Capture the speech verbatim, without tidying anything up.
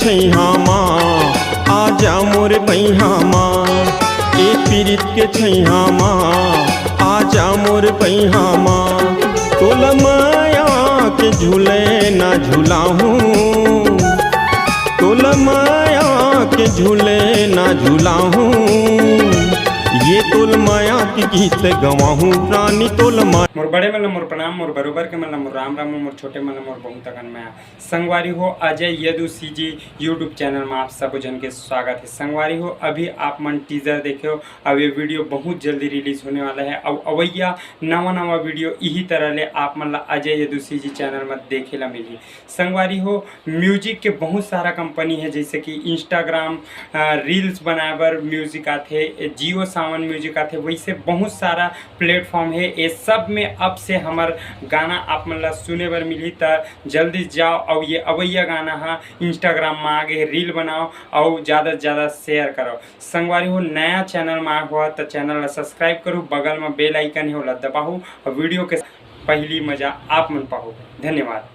छैहा मा, आजा मोर बइहा मा, ए पीरित के छैहा मा, आजा मोर बइहा मा। तोला माया के झूले ना झुलाहूँ, तोला माया के झूले ना झुलाहूँ, ये तोल माया के गीत गवाहूँ, रानी तोल माया। मोर बड़े मन ल मोर प्रणाम, मोर बरोबर के मन ल मोर राम राम, मोर छोटे मन ल मोर बहुत अकन माया। संगवारी हो, Ajay Yadu CG YouTube channel में आप सबो झन के स्वागत है। संगवारी हो, अभी आप मन टीजर देखे हो, अब ये वीडियो बहुत जल्दी रिलीज होने वाला है। अब अवैया नवा नवा वीडियो इही तरह ले आप मन ला अजय यदु सीजी चैनल में देखे ला मिलही। संगवारी हो, म्यूजिक के बहुत सारा कंपनी है, जैसे कि Instagram रील्स बनाए बर म्यूजिक आथे, जियो सावन म्यूजिक आथे, वैसे बहुत सारा प्लेटफॉर्म है। ये सब में अब से हमर गाना आप मन ला सुने बर मिलही, त जल्दी जाओ। और ये अवैया गाना हा Instagram में आगे, रील बनाओ और ज़्यादा से ज़्यादा शेयर करो। संगवारी हो, नया चैनल में आए हो त चैनल ला सब्सक्राइब करो, बगल में बेल आइकन है, ओला दबाओ और वीडियो के पहली मजा आप मन पाओ। धन्यवाद।